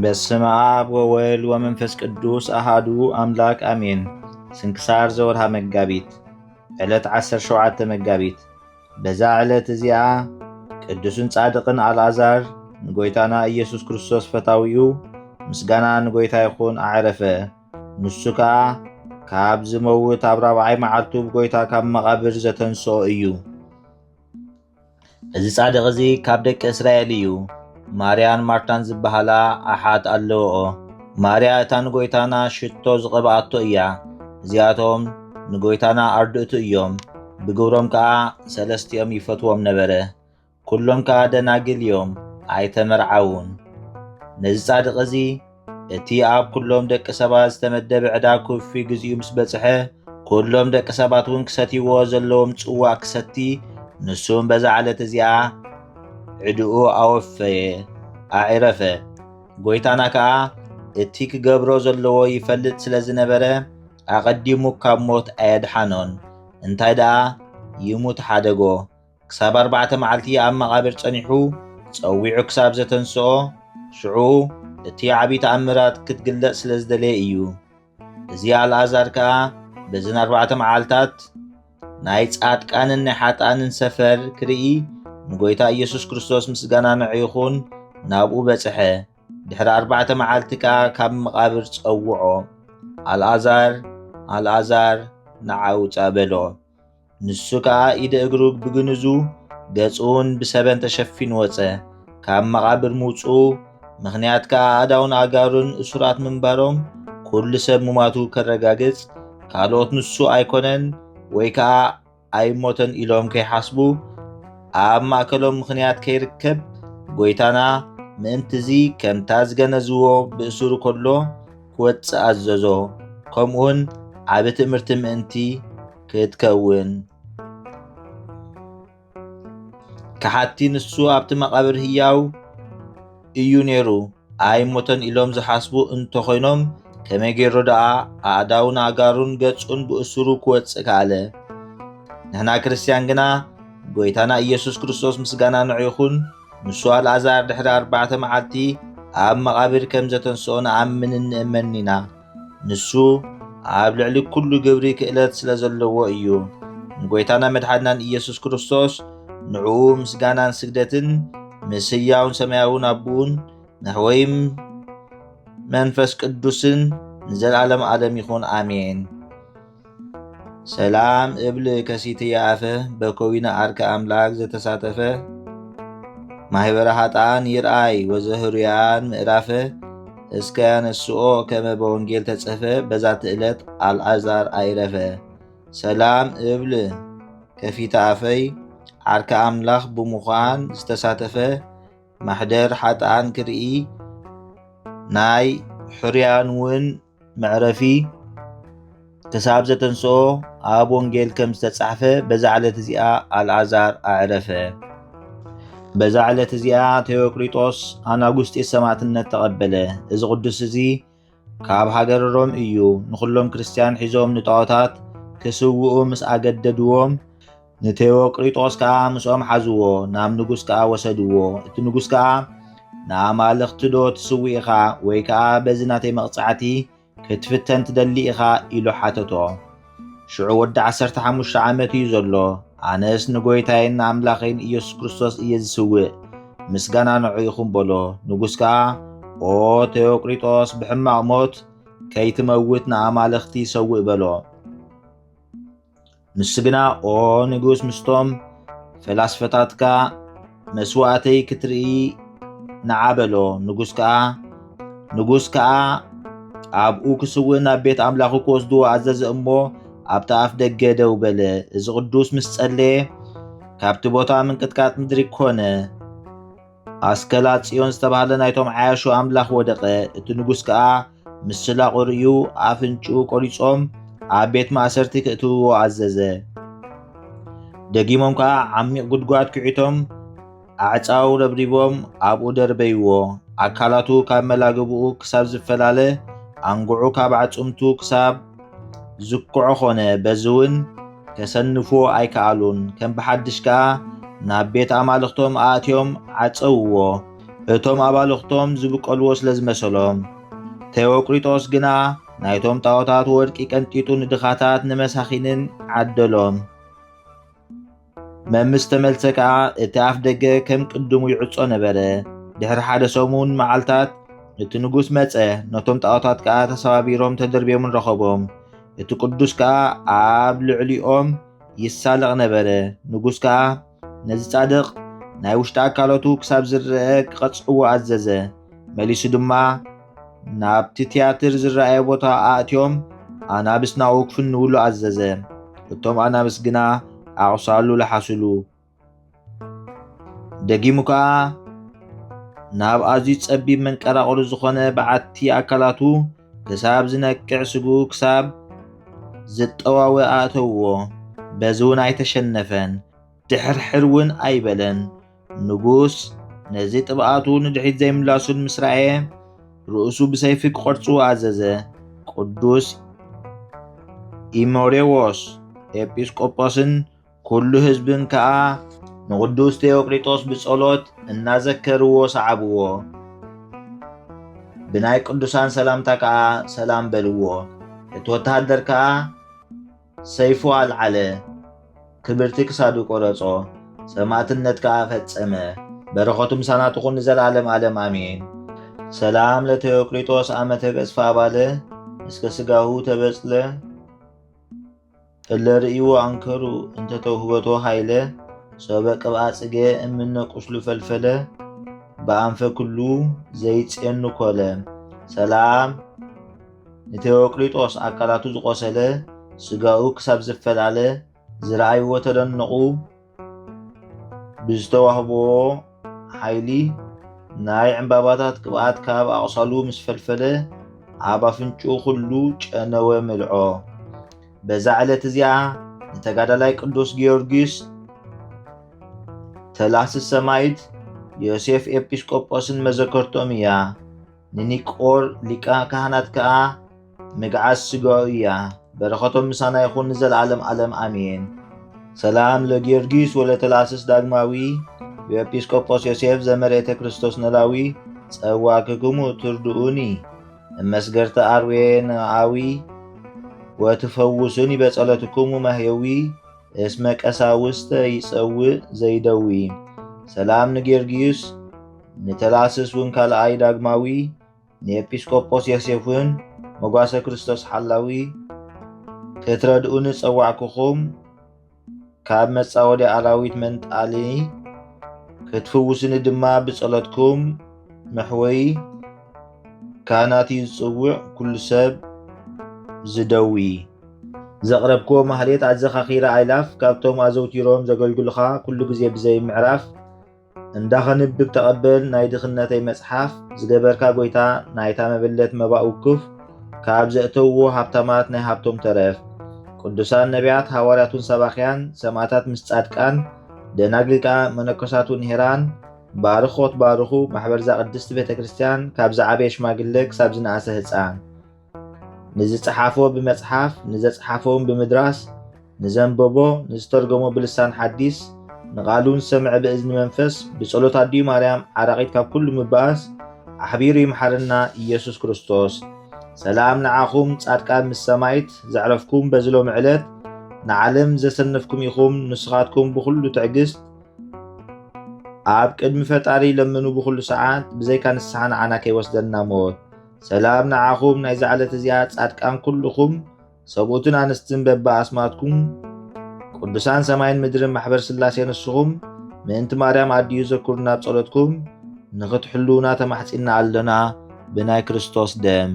በስመ አብ ወወልድ ወመንፈስ ቅዱስ አሃዱ አምላክ አሜን። ስንክሳር ዘወርሃ መጋቢት፣ ዕለት ዓሰርተ ሸውዓተ መጋቢት። በዛ ዕለት እዚኣ ቅዱስን ጻድቕን ኣልዓዛር፣ ንጎይታና ኢየሱስ ክርስቶስ ፈታዊኡ፣ ምስጋና ንጎይታ ይኹን፣ ኣዕረፈ። ንሱ ከኣ ካብ ዝመውት ኣብ ራብዓይ መዓልቱ ብጎይታ ካብ መቓብር ዘተንስኦ እዩ። እዚ ጻድቕ እዚ ካብ ደቂ እስራኤል እዩ። ማርያን ማርታን ዝበሃላ ኣሓት ኣለውኦ። ማርያ እታ ንጎይታና ሽቶ ዝቐብኣቶ እያ። እዚኣቶም ንጎይታና ኣርድእቱ እዮም። ብግብሮም ከኣ ሰለስቲኦም ይፈትዎም ነበረ። ኩሎም ከኣ ደናግል እዮም፣ ኣይተመርዓውን። ነዚ ጻድቕ እዚ እቲ ኣብ ኩሎም ደቂ ሰባት ዝተመደበ ዕዳ ክውፊ ግዚኡ ምስ በጽሐ፣ ኩሎም ደቂ ሰባት እውን ክሰትይዎ ዘለዎም ጽዋእ ክሰቲ፣ ንሱ እውን በዛ ዕለት እዚኣ ዕድኡ ኣወፈየ፣ ኣዕረፈ። ጎይታና ከኣ እቲ ክገብሮ ዘለዎ ይፈልጥ ስለ ዝነበረ፣ ኣቐዲሙ ካብ ሞት ኣየድሓኖን። እንታይ ደኣ ይሙት ሓደጎ። ክሳብ ኣርባዕተ መዓልቲ ኣብ መቓብር ጸኒሑ፣ ጸዊዑ ክሳብ ዘተንስኦ፣ ሽዑ እቲ ዓቢ ተኣምራት ክትግለጽ ስለ ዝደለየ እዩ። እዚ ኣልኣዛር ከኣ በዘን ኣርባዕተ መዓልታት ናይ ጻድቃንን ናይ ሓጥኣንን ሰፈር ክርኢ፣ ንጎይታ ኢየሱስ ክርስቶስ ምስጋና ንዑ ይኹን፣ ናብኡ በጽሐ። ድሕሪ ኣርባዕተ መዓልቲ ከኣ ካብ መቓብር ጸውዖ፣ "ኣልኣዛር፣ ኣልኣዛር፣ ንዓ ውጻእ" በሎ። ንሱ ከኣ ኢደ እግሩ ብግንዙ ገጹ እውን ብሰበን ተሸፊኑ ወጸ። ካብ መቓብር ምውጽኡ ምኽንያት ከኣ ኣእዳውን ኣእጋሩን እሱራት ምንባሮም ኩሉ ሰብ ምማቱ ከረጋግጽ፣ ካልኦት ንሱ ኣይኮነን ወይ ከኣ ኣይሞተን ኢሎም ከይሓስቡ፣ ኣብ ማእከሎም ምኽንያት ከይርከብ፣ ጎይታና ምእንቲ እዚ ከምታ ዝገነዝዎ ብእሱሩ ከሎ ክወጽእ ኣዘዞ። ከምኡውን ዓቢ ትእምርቲ ምእንቲ ክትከውን። ከሓቲ ንሱ ኣብቲ መቓብር ህያው እዩ ነይሩ። ኣይሞተን ኢሎም ዝሓስቡ እንተኾይኖም፣ ከመይ ገይሩ ደኣ ኣእዳውን ኣእጋሩን ገጹን ብእሱሩ ክወጽእ ከኣለ? ንሕና ክርስትያን ግና፣ ጎይታና ኢየሱስ ክርስቶስ ምስጋና ንዑ ይኹን፣ ንሱ ኣልኣዛር ድሕሪ ኣርባዕተ መዓልቲ ኣብ መቓብር ከም ዘተንስኦ ንኣምንን ንእመንን ኢና። ንሱ ኣብ ልዕሊ ኩሉ ግብሪ ክእለት ስለ ዘለዎ እዩ። ንጎይታና መድሓንናን ኢየሱስ ክርስቶስ ንዕኡ ምስጋናን ስግደትን ምስ ህያውን ሰማያውን ኣቦኡን መሕወይም መንፈስ ቅዱስን ንዘለዓለም ዓለም ይኹን፣ ኣሜን። ሰላም እብል ከሲትየ ኣፈ፣ በከዊነ ዓርከ ኣምላክ ዘተሳተፈ፣ ማህበረ ኃጥኣን ይርኣይ ወዘህሩያን ምዕራፈ፣ እስከ ያነስኦ ከመ በወንጌል ተጽሕፈ፣ በዛቲ ዕለት ኣልዓዛር ኣይረፈ። ሰላም እብል ከፊተ ኣፈይ፣ ዓርከ ኣምላኽ ብምዃን ዝተሳተፈ፣ ማሕደር ሓጥኣን ክርኢ፣ ናይ ሕሩያን እውን መዕረፊ ክሳብ ዘተንስኦ ኣብ ወንጌል ከም ዝተጻሕፈ፣ በዛ ዕለት እዚኣ ኣልዓዛር ኣዕረፈ። በዛ ዕለት እዚኣ ቴዎቅሪጦስ ኣናጉስጢስ ሰማዕትነት ተቐበለ። እዚ ቅዱስ እዚ ካብ ሃገረ ሮም እዩ። ንኹሎም ክርስትያን ሒዞም ንጣዖታት ክስውኡ ምስ ኣገደድዎም፣ ንቴዎቅሪጦስ ከኣ ምስኦም ሓዝዎ፣ ናብ ንጉስ ከኣ ወሰድዎ። እቲ ንጉስ ከኣ፣ "ንኣማልኽቲ ዶ ትስውእ ኢኻ? ወይ ከኣ በዚ ናተይ መቕጻዕቲ ክትፍተን ትደሊ ኢኻ?" ኢሉ ሓተቶ። ሽዑ ወዲ ዓሰርተ ሓሙሽተ ዓመት እዩ ዘሎ። "ኣነስ ንጎይታይን ንኣምላኸይን ኢየሱስ ክርስቶስ እየ ዝስውእ፣ ምስጋና ንዑ ይኹን" በሎ። ንጉስ ከኣ፣ "ኦ ቴዎቅሪጦስ፣ ብሕማቕ ሞት ከይትመውት ንኣማልኽቲ ሰውእ" በሎ። ንሱ ግና፣ "ኦ ንጉስ፣ ምስቶም ፈላስፈታትካ መስዋእተይ ክትርኢ ንዓ" በሎ። ንጉስ ከኣ፣ ንጉስ ከኣ ኣብኡ ክስውእ ናብ ቤት ኣምላኹ ክወስድዎ ኣዘዘ እሞ፣ ኣብቲ ኣፍ ደገ ደው በለ። እዚ ቅዱስ ምስ ጸለየ፣ ካብቲ ቦታ ምንቅጥቃጥ ምድሪ ኮነ። ኣስከላጽዮን ዝተባህለ ናይቶም ዓያሹ ኣምላኽ ወደቐ። እቲ ንጉስ ከኣ ምስላ ቁርእዩ ኣፍንጭኡ ቆሪጾም ኣብ ቤት ማእሰርቲ ክእትውዎ ኣዘዘ። ደጊሞም ከኣ ዓሚቕ ጉድጓድ ኲዒቶም ኣዕጻው ረብሪቦም ኣብኡ ደርበይዎ። ኣካላቱ ካብ መላግብኡ ክሳብ ዝፈላለ፣ ኣንጉዑ ካብ ኣዕጽምቱ ክሳብ ዝኩዖ ኾነ። በዚ እውን ከሰንፍዎ ኣይከኣሉን። ከም ብሓድሽ ከኣ ናብ ቤት ኣማልኽቶም ኣእትዮም ዓጸውዎ። እቶም ኣባልኽቶም ዝብቀልዎ ስለ ዝመሰሎም። ቴዎቅሪጦስ ግና ናይቶም ጣዖታት ወርቂ ቀንጢጡ ንድኻታት ንመሳኺንን ዓደሎም። መምስ ተመልሰ ከኣ እቲ ኣፍ ደገ ከም ቅድሙ ይዕጾ ነበረ። ድሕሪ ሓደ ሰሙን መዓልታት እቲ ንጉስ መጸ፣ ነቶም ጣዖታት ከኣ ተሰባቢሮም ተደርብዮምን ረኸቦም። እቲ ቅዱስ ከኣ ኣብ ልዕሊኦም ይሳለቕ ነበረ። ንጉስ ከኣ ነዚ ጻድቕ ናይ ውሽጢ ኣካላቱ ክሳብ ዝረአ ክቐጽዕዎ ኣዘዘ። መሊሱ ድማ ናብቲ ትያትር ዝረኣየ ቦታ ኣእትዮም ኣናብስ ናብኡ ክፍንውሉ ኣዘዘ። እቶም ኣናብስ ግና ኣቑሳሉ ለሓሱሉ። ደጊሙ ከኣ ናብ ኣዝዩ ጸቢብ መንቀራቕሩ ዝኾነ በዓቲ ኣካላቱ ክሳብ ዝነቅዕ ስግኡ ክሳብ ዝጠዋወ ኣእተውዎ። በዚ እውን ኣይተሸነፈን። ድሕርሕር እውን ኣይበለን። ንጉስ ነዚ ጥብኣቱ ንድሕሪት ዘይምላሱን ምስ ረኣየ፣ ርእሱ ብሰይፊ ክቖርጽዎ ኣዘዘ። ቅዱስ ኢሞሬዎስ ኤጲስቆጶስን ኩሉ ህዝብን ከኣ ንቅዱስ ቴዎቅሪጦስ ብጸሎት እናዘከርዎ ሰዓብዎ። ብናይ ቅዱሳን ሰላምታ ከኣ ሰላም በልዎ። እቲ ወተሃደር ከኣ ሰይፉ ኣልዓለ፣ ክብርቲ ክሳዱ ቆረጾ፣ ሰማዕትነት ከኣ ፈጸመ። በረኸቱ ምሳና ትኹን ንዘለዓለም ዓለም ኣሜን። ሰላም ለቴዎቅሪጦስ ኣመ ተገጽፈ ኣባለ እስከ ስጋሁ ተበጽለ እለ ርእይዎ ኣንከሩ እንተ ተውህበቶ ሃይለ ሶበ ቅብኣ ጽጌ እምነ ቁስሉ ፈልፈለ ብኣንፈ ኩሉ ዘይጼኑ ኮለ። ሰላም ንቴዎቅሪጦስ ኣካላቱ ዝቆሰለ ስጋኡ ክሳብ ዝፈላለ ዝረኣይዎ ተደነቑ። ብዝተዋህቦ ሓይሊ ናይ ዕምባባታት ቅብኣት ካብ ኣቕሳሉ ምስ ፈልፈለ ኣብ ኣፍንጭኡ ኩሉ ጨነወ ምልዖ። በዛ ዕለት እዚኣ ንተጋዳላይ ቅዱስ ጊዮርጊስ ተላስስ ሰማይት ዮሴፍ ኤጲስቆጶስን መዘከርቶም እያ። ንኒቆር ሊቀ ካህናት ከኣ ምግዓዝ ስጋኡ እያ። በረኸቶም ምሳና ይኹን ንዘለዓለም ዓለም ኣሜን። ሰላም ለጊዮርጊስ ወለተላስስ ዳግማዊ ብኤጲስቆጶስ ዮሴፍ ዘመርኤተ ክርስቶስ ነላዊ ጸዋክክሙ ትርድኡኒ እመስገርተ ኣርዌ ነኣዊ ወትፈውሱኒ በጸሎትክሙ ማህየዊ እስመ ቀሳውስተ ይጸውእ ዘይደዊ። ሰላም ንጊዮርጊስ ንተላስስ እውን ካልኣይ ዳግማዊ ንኤጲስቆጶስ ዮሴፍ እውን መጓሰ ክርስቶስ ሓላዊ ክትረድኡኒ ጸዋዕኩኹም ካብ መጻወዲ ኣራዊት መንጣሊ ክትፍውስኒ ድማ ብጸሎትኩም መሕወይ ካህናት እዩ ዝጽውዕ ኩሉ ሰብ ዝደዊ። ዘቕረብክዎ ማህሌት ኣዘኻኺረ ኣይላፍ ካብቶም ኣዘውቲሮም ዘገልግሉኻ ኩሉ ግዜ ብዘይ ምዕራፍ እንዳ ኸንብብ ተቐበል ናይ ድኽነተይ መጽሓፍ ዝገበርካ ጐይታ ናይታ መበለት መባእ ውክፍ ካብ ዘእተውዎ ሃብታማት ናይ ሃብቶም ተረፍ። ቅዱሳን ነቢያት ሃዋርያቱን ሰባኽያን ሰማዕታት ምስ ጻድቃን ደናግል ከኣ መነኮሳቱን ሄራን ባርኾት ባርኹ ማሕበርዛ ቅድስቲ ቤተ ክርስቲያን ካብ ዝዓበየ ሽማግለ ክሳብ ዝነኣሰ ህጻን። ንዝጸሓፎ ብመጽሓፍ ንዘጽሓፎም ብምድራስ ንዘንበቦ ንዝተርጎሞ ብልሳን ሓዲስ ንቓሉን ሰምዐ ብእዝኒ መንፈስ ብጸሎት ኣዲኡ ማርያም ዓራቒት ካብ ኩሉ ምባኣስ ኣሕቢሩ ይምሓረና ኢየሱስ ክርስቶስ። ሰላም ንዓኹም ጻድቃን ምስ ሰማይት ዘዕረፍኩም በዚ ሎሚ ዕለት ንዓለም ዘሰነፍኩም ኢኹም። ንስኻትኩም ብኹሉ ትዕግስት ኣብ ቅድሚ ፈጣሪ ለምኑ ብኹሉ ሰዓት ብዘይካ ንስሓ ንዓና ከይወስደና ሞት። ሰላም ንዓኹም ናይዛ ዕለት እዚኣ ጻድቃን ኩልኹም ሰብኡትን ኣንስትን በብኣስማትኩም ቅዱሳን ሰማይን ምድርን ማሕበር ስላሴ ንስኹም ምእንቲ ማርያም ኣዲኡ ዘክሩና ኣብ ጸሎትኩም ንኽትሕልውና ተማሕጺና ኣሎና ብናይ ክርስቶስ ደም።